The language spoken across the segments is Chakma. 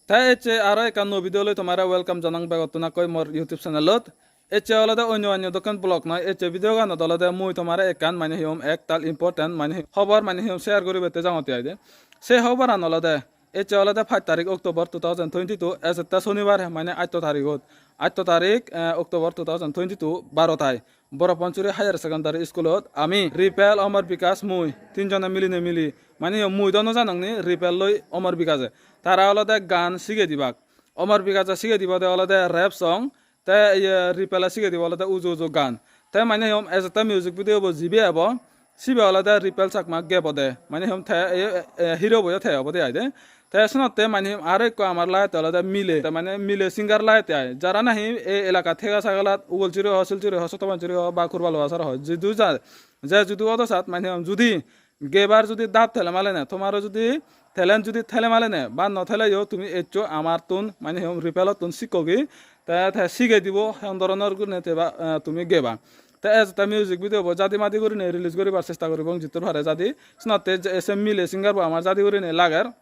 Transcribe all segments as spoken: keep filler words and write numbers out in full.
Te ecche aro ekkan nuo video loi tomare welcome janang begottun akkoi mor YouTube channelot. Ecche olode onyo onyo dokken vlog noi, ecche video ganot olode mui tomare ekkan mane hi hom ektal important mane hi hobor mane hi hom share guribette jangotte aide. Se hoboran olode ecche olode pach tarik October two thousand twenty-two, ejette sonibar mane atto tarigot, atto tarik, eh, October two thousand twenty-two, baro tai. Boro Panchuri Higher Secondary Schoolot ami Ripel, Omor Bikash, mui tinjone milinei mili, mane mui do no janong ni, Ripel loi Omor Bikash-e. Tara olode gaan sigei dibak. Omor Bikash-e sigei dibode olode rap song, te iye Ripel-e sigei dibo olode uju uju gaan. Te mane hi hom ejette music video bo jibe ebo, sibe olode Ripel Chakma gebo de. Mane hi hom te, e, e, hero bo yo te obode aide. Te senotte mane hi hom aro ekko amar lagette olode mile. Te mane mile singer lagette ai. Jara nahi ei elaka thega sagalat Ugolchuri ho, Silchuri ho, Sotopanchuri ho, ba Kurbaluwasar ho, jidu ja, je jidu odo sat mane hi hom judi gebar judi dap thele male ne, tomaro judi talent judi thele male ne, ba no theleyo tumi eccho amattun, mane hi hom Ripel-ottun sikkogi, te, te sigei dibo hon doronor gurinei te ba, eh, tumi geba. Te ejette music video bo jadi madi gurinei release guribar chesta guribong jittur pare jadi. Senotte je, se mile singer bo amar jadi gurinei lager.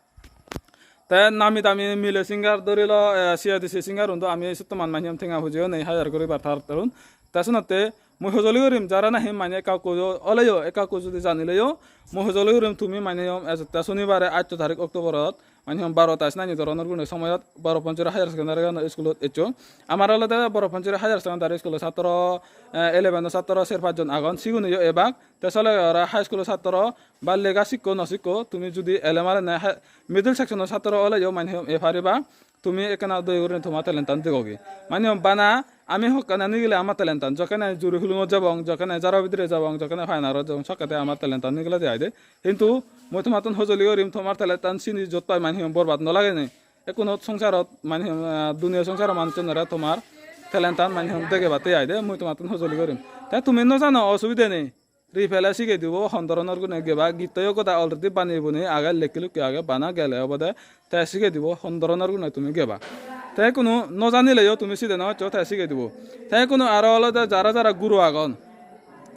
Te nami dami mile singer dhori lo, eh, C A D C singer un do ami sottoman mane hi hom tenga pujiyo nei hire guribar tar tarun. Te senotte mui hojoli gurim jara nahi mane ekka ekko jo oleyo, ekka ekko judi janileyo, mui hojoli gurim tumi mane hi hom ejette sonibare atto tarik October-ot mane hi hom baro ta sinani doronor gurinei somoyot Boro Panchuri Higher Secondary Schoolot eccho. Amar olode Boro Panchuri Higher Secondary School-o satro, eh, eleven-o satro ser pach jon agon, siguneyo ebak. Te sole aro high school-o satro ba lega sikko no sikko, tumi judi ele male ne ha-, middle section-o satro oleyo mane hi hom e pariba. Tumi ekkena doi gurinei toma talent-an degogi. Mane hi hom bana ami hokkene nigile ama talent-an, jokkene juri hulungot jabong, jokkene jaro bidire jabong, jokkene final-ot jabong, sokkete ama talent-an nigilede aide. Hintu mui tomattun hojoli gurim, tomar talent-an sini jot pai mane hi hom borbad no lagene. Ekkuno songsarot mane hi hom, ah, duniya songsaro manuchunore tomar talent-an mane hi hom degebatte aide, mui tomattun hojoli gurim. Te tumi no jano, osubide nei. Ripel-e sigei dibo hon doronor gurinei geba, gittoyo goda already baneye buneye age, lekki lukki age, bana gele obode, te sigei dibo hon doronor gurinei tumi geba. Te hono no janileyo tumi side no paccho, te sigei dibo. Te hono aro olode jara jara guro agon,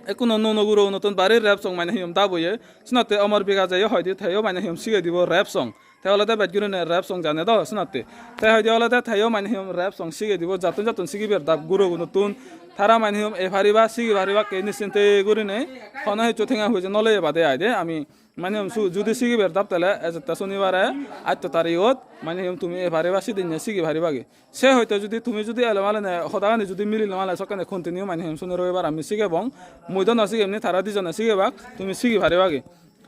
ekkuno nuo nuo gurogunottun bari rap song mane hi hom dab oye, senotte Omor Bikash-e yo hoide teyo mane hi hom sigei dibo rap song. Te olode bej gurinei rap song jane do senotte. Te hoide olode teyo mane hi hom rap song sigei dibo, jattun jattun sigibar dab gurogunottun. Tara mane hi hom e pariba, sigi paribakke nishinte gurinei. Hono hissu tenga poije no loye bade aide ami mane hi hom su-, judi sigibar dab tele ejette sonibare atto tarigot mane hi hom tumi e pariba, sidinne sigi paribagi. Se hoito judi tumi judi ele male ne hodagani judi milile male sokkene continue mane hi hom suni robibar ami sigebong. Mui do no sigem ni, tara dijone sigebak, tumi sigi paribagi.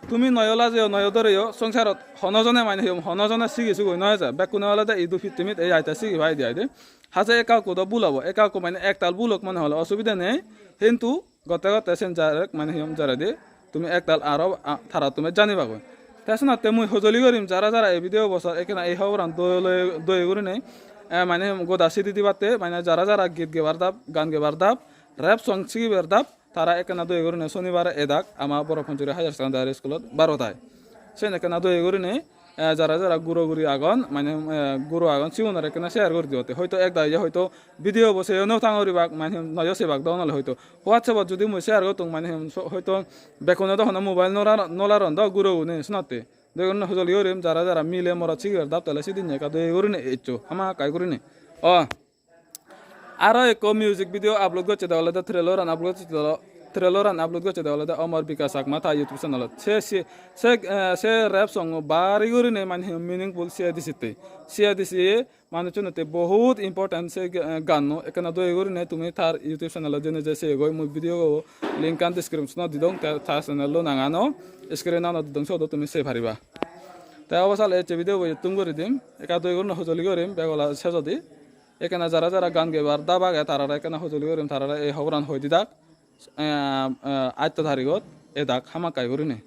Tumi noyo lajeyo, noyo doreyo, songsarot hono jone mane hi hom, hono jone sigi sugoi no eje, bekkune olode idu pittimit ei aite sigi pai de aide. Haje ekka ekku do bul obo, ekka ekku mane ektal bul ok mane hole osubide nei, hintu gotte gotte sen jarek mane hi hom jaredi, tumi ektal aro, a, tara tumi janibagoi. Te senotte mui hojoli gorim jara jara ei video bo sor ekkena ei hoboran dole, dole gurinei, eh, mane hi hom goda sidi dibatte, mane jara jara git gebar dab, gaan gebar dab, rap song sigibar dab, tara ekkena doi gurinei sonibare edak ama Boro Panchuri Higher Secondary Schoolot baro tai. Sen ekkena doi gurinei, eh, jara jara guro guri agon, mane, eh, guro agon, sigunore ekkena share guri dibatte. Hoito ek dagi hoito video bo seyo no tangoribak, mane noyo sebak do nole hoito. WhatsApp-ot judi mui share gottung, mane so-, hoito bekkune do hono mobile no lar-, no laron do gurogune senotte. Doi gurinei hojoli gurim, jara jara mile morot sigibar dab tele sidinne ekka doi gurinei eccho, hamakkai gurinei. O, aro ekko music video upload gocchede olode, trailer-an upload gocchede olo-, trailer-an upload gocchede olode Omor Bikash Chakma ta YouTube channel-ot. Se, se, se, eh, se rap song bari gurinei mane hi meaningful C A D C-tte. C A D C manuchunette bohut important se ga-, eh, ganno. Ekkena doi gurinei tumi tar YouTube channel-ot jeinei je segoi, mui video-bo link-an description-ot di dong, te tar channel-o nangan-o screen-anot di dong, siyot-o tumi sei pariba. Te obo sale ecche video-bo iyottun guri dim, ekka doi gurinei hojoli gurim, begola sejodi. Ekkena jara jara gaan gebar dab age, tarare ekkena hojoli gurim, tarare ei hoboran hoi didak, eh, eh, atto tarigot edak hamakkai gurinei.